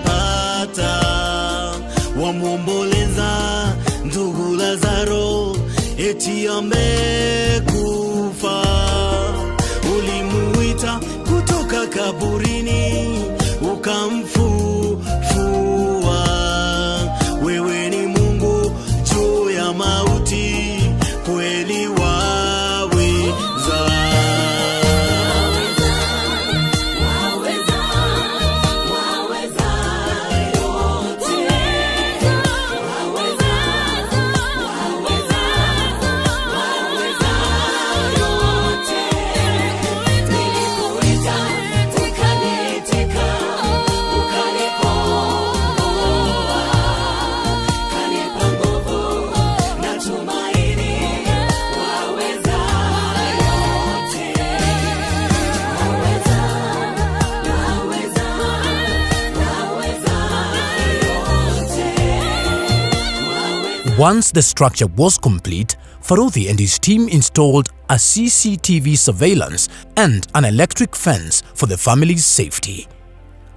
uliwapata wamwomboleza ndugu Lazaro, eti amekufa. Ulimuita kutoka kaburini, ukamfufua. Wewe ni Mungu juu ya mauti, kweli waweza. Waweza, waweza yote. Waweza, waweza, waweza yote. Nilikuita, ukaniitika, ukanikomboa. Kanipa nguvu na tumaini, waweza yote. Waweza, waweza, waweza yote. Once the structure was complete, Faruthi and his team installed a CCTV surveillance and an electric fence for the family's safety.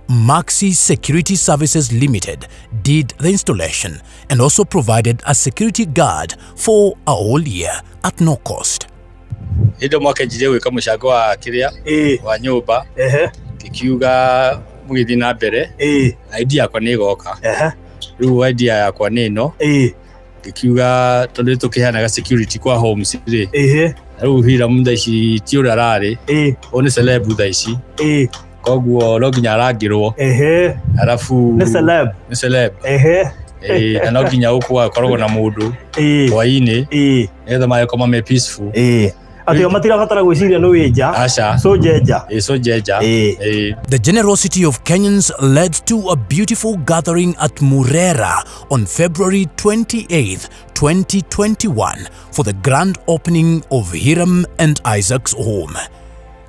Maxi Security Services Limited did the installation and also provided a security guard for a whole year at no cost. Hĩndĩ mwakenjirie gwĩka mũcango wa kĩrĩa wa nyũmba, ngĩkiuga mũgĩthiĩ na mbere, idea yakwa nĩ ĩgoka. Rĩu idea yakwa nĩ ĩno, ngĩkiuga tondũ nĩ tũkĩheanaga security kwa homes rĩ, na rĩu Hiram thaa ici ti ũrĩa ararĩ, ũyũ nĩ celeb thaa ici, koguo no nginya arangĩrwo. Arabu Nĩ celeb. Nĩ celeb. Na no nginya gũkũ gakoragwo na mũndũ hwainĩ nĩgetha magĩkoma me peaceful. Atĩ o matirabatara gwĩciria nĩ wĩ nja. Aca. So njenja. Ĩ, so njenja. Ĩ. The generosity of Kenyans led to a beautiful gathering at Murera on February 28, 2021 for the grand opening of Hiram and Isaac's home.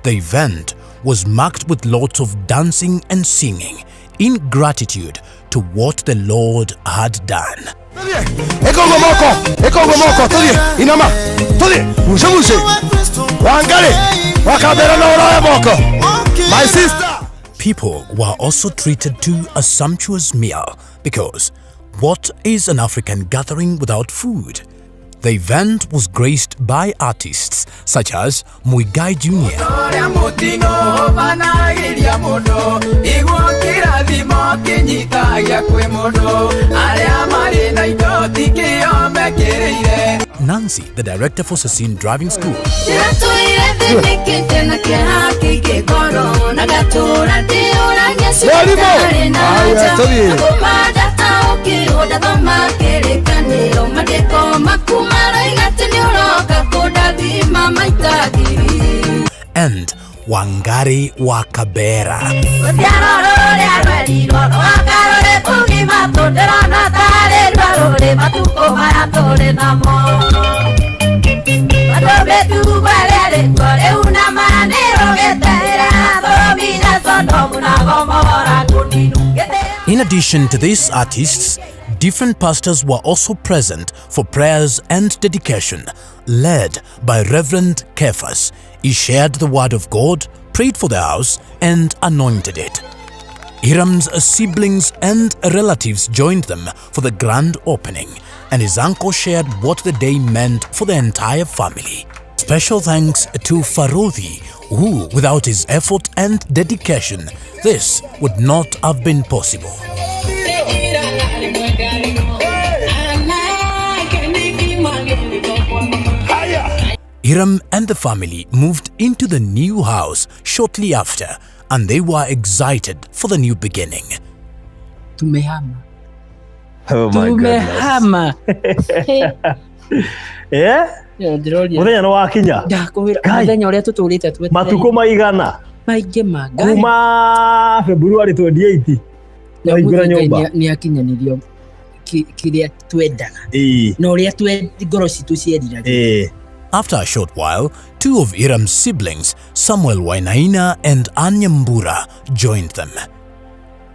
The event was marked with lots of dancing and singing in gratitude to what the Lord had done. Ĩkongo moko, ĩkongo moko, tũthiĩ, inama, tũthiĩ, guce guce, Wangari, wakambera na ũroe moko. My sister. People were also treated to a sumptuous meal because what is an African gathering without food? The event was graced by artists such as Muigai Jr., Ũrĩa mũtino ũbanagĩria mũndũ iguo kĩrathimo kĩnyitagia kwĩ mũndũ arĩa marĩ na indo tikĩo mekĩrĩire. Nancy, the director for Sassin Driving School, Ndĩratũire thĩnĩkĩte na kĩeha kĩingĩ ngoro na ngatũra ndĩũragia Mwarimũ! citarĩ na Aya, anja. tũthiĩ. Na kuma ndataũkĩrwo ndathoma kĩrĩkanĩro maandĩko maku maroiga atĩ nĩ ũroka kũndathima maita ngiri. And Wangari wa Kabera. Rũciaro rũrĩa rwerirwo rwaka rũrĩ kũgima tũ ndĩrona tarĩ rwa rũrĩ matukũ maya tũrĩ namo. Andũ mĩtugo ĩrĩa ĩrĩ kuo rĩu. In addition to these artists, different pastors were also present for prayers and dedication, led by Reverend Kefas. He shared the word of God, prayed for the house, and anointed it. Hiram's siblings and relatives joined them for the grand opening, and his uncle shared what the day meant for the entire family. Special thanks to Farodhi, who, without his effort and dedication, this would not have been possible. Hiram and the family moved into the new house shortly after, and they were excited for the new beginning. Tumehama. Oh my goodness. Tumehama. Eh? Ndĩroria. Mũthenya nĩ wakinya. Ndakwĩra Ngai. mũthenya ũrĩa tũtũrĩte twetereire. Matukũ maigana maingĩ ma Ngai. kuma February 28 Na wahingũra ũmũthĩ Ngai nyũmba. nĩ akinyanĩrio kĩrĩa twendaga na ũrĩa ngoro citũ cieriragĩria. After a short while, two of Hiram's siblings, Samuel Wainaina and Anyambura, joined them.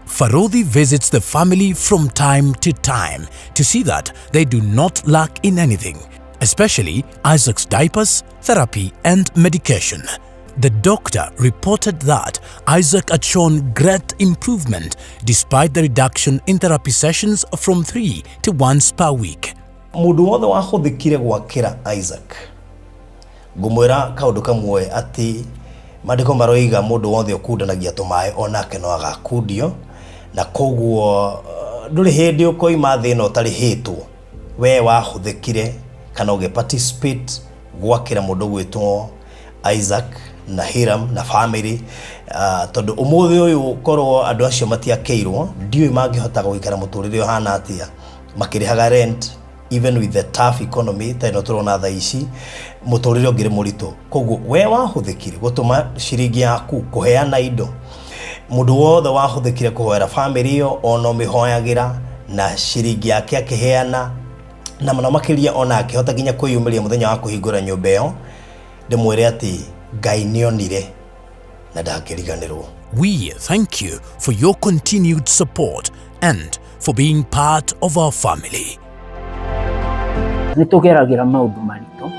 Farodhi visits the family from time to time to see that they do not lack in anything, especially Isaac's diapers, therapy, and medication. The doctor reported that Isaac had shown great improvement despite the reduction in therapy sessions from 3 to once per week. Mũndũ wothe wahũthĩkire gwakĩra Isaac, ngũmwĩra kaũndũ kamwe atĩ maandĩko maroiga mũndũ wothe ũkundanagia tũmaĩ onake no agakundio, na koguo ndũrĩ hĩndĩ ũkoima thĩ ĩno ũtarĩhĩtwo. We wahũthĩkire kana ũgĩ participate gwakĩra mũndũ ũgwĩtwo Isaac na Hiram na family, tondũ ũmũthĩ ũyũ korwo andũ acio matiakĩirwo, ndiũĩ mangĩhota gũikara mũtũrĩre ũhana atĩa makĩrĩhaga rent, even with the tough economy ta ĩno tũrona thaa ici, mũtũrĩre ũngĩrĩ mũritũ. Koguo we wahũthĩkire gũtũma ciringi yaku, kũheana indo, mũndũ wothe wahũthĩkire kũhoera family ĩyo, ona ũmĩhoyagĩra na ciringi yake akĩheana, na mũno makĩria ona akĩhota nginya kwĩyumĩria mũthenya wa kũhingũra nyũmba ĩyo, ndĩmwĩre atĩ Ngai nĩonire na ndangĩriganĩrwo. We thank you for your continued support and for being part of our family. Nĩ tũgeragĩra maũndũ maritũ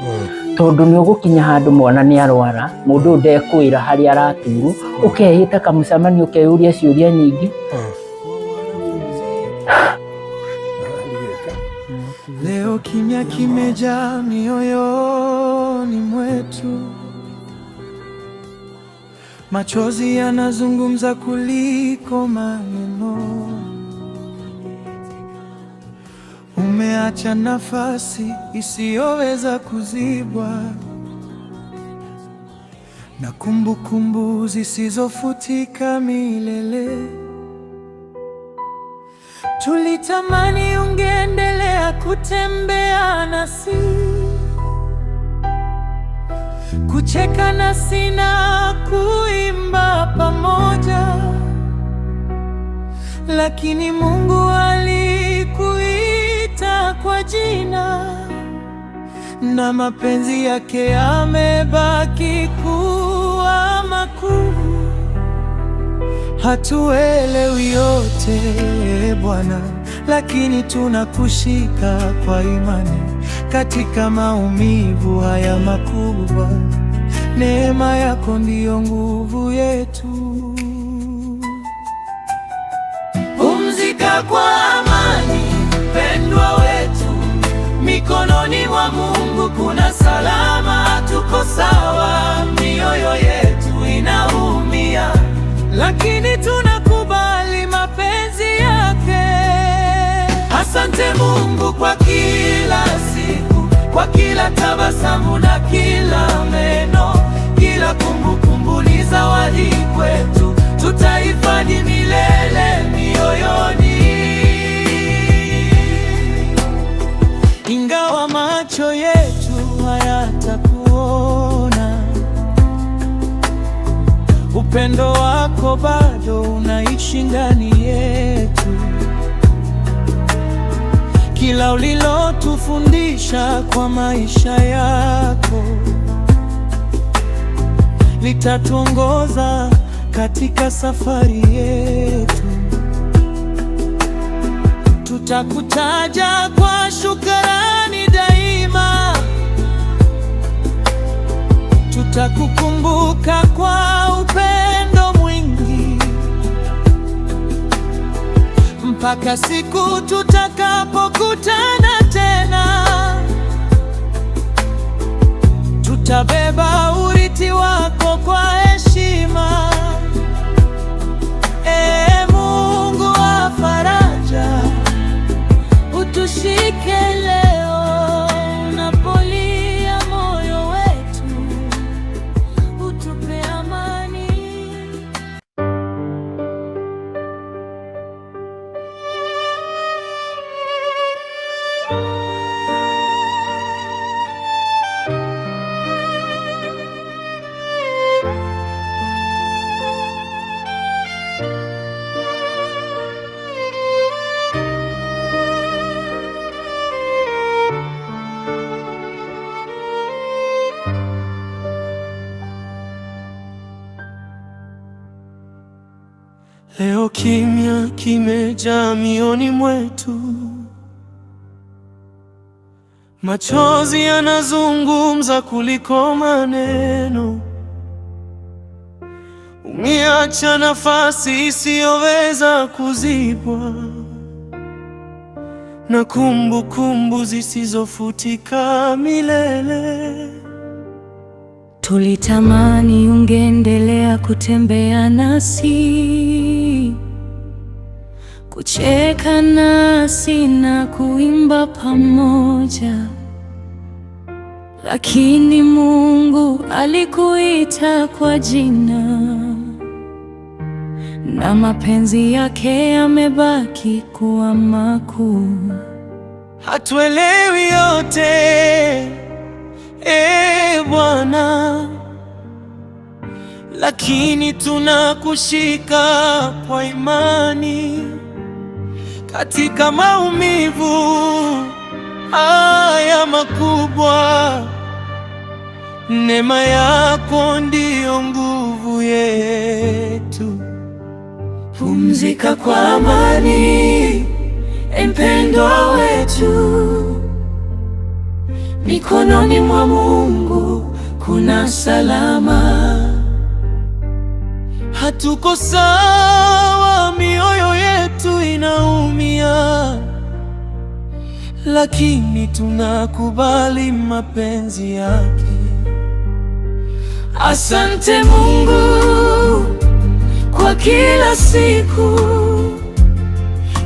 tondũ nĩ ũgũkinya handũ mwana nĩ arwara, mũndũ ũyũ ndekwĩra harĩa araturwo, ũkehĩta kamũcemanio, ũkeyũria ciũria nyingĩ. Leo kimya kimejaa mioyoni mwetu, machozi yanazungumza kuliko maneno. Umeacha nafasi isiyoweza kuzibwa na kumbukumbu zisizofutika milele. Tulitamani ungeendelea kutembea nasi, kucheka nasi na kuimba pamoja, lakini Mungu alikuita kwa jina na mapenzi yake yamebaki kuwa makuu. Hatuelewi yote Bwana, lakini tunakushika kwa imani katika maumivu haya makubwa. Neema yako ndiyo nguvu yetu. Pumzika kwa amani, mpendwa wetu, mikononi mwa Mungu kuna salama, tuko sawa. Mioyo yetu inaumia, lakini tunakubali mapenzi yake. Asante Mungu kwa kila siku, kwa kila tabasamu na kila meno. Kila kumbukumbu ni zawadi kwetu, tutahifadhi milele mioyoni. Ingawa macho yetu hayatakuona, upendo wako bado unaishi ndani yetu. Kila ulilotufundisha kwa maisha yako litatuongoza katika safari yetu. Tutakutaja kwa shukrani daima, tutakukumbuka kwa upendo mwingi, mpaka siku tutakapokutana tena. Tutabeba urithi wako kwa heshima. Ee Mungu wa faraja, utushike leo unapolia moyo wetu, utupe amani. Leo kimya kimejaa mioyoni mwetu, machozi yanazungumza kuliko maneno. Umeacha nafasi isiyoweza kuzibwa na kumbukumbu zisizofutika milele. Tulitamani ungeendelea kutembea nasi, kucheka nasi na kuimba pamoja, lakini Mungu alikuita kwa jina na mapenzi yake yamebaki kuwa makuu. Hatuelewi yote, e Bwana, lakini tunakushika kwa imani katika maumivu haya makubwa. Neema yako ndiyo nguvu yetu. Pumzika kwa amani, mpendwa wetu, mikononi mwa Mungu kuna salama. Hatuko sawa, mioyo yetu inaumia, lakini tunakubali mapenzi yake. Asante Mungu kwa kila siku,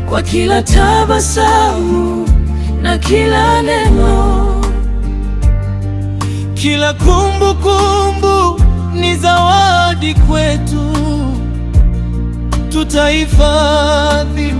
kwa kila tabasamu na kila neno. Kila kumbukumbu ni zawadi kwetu, tutahifadhi.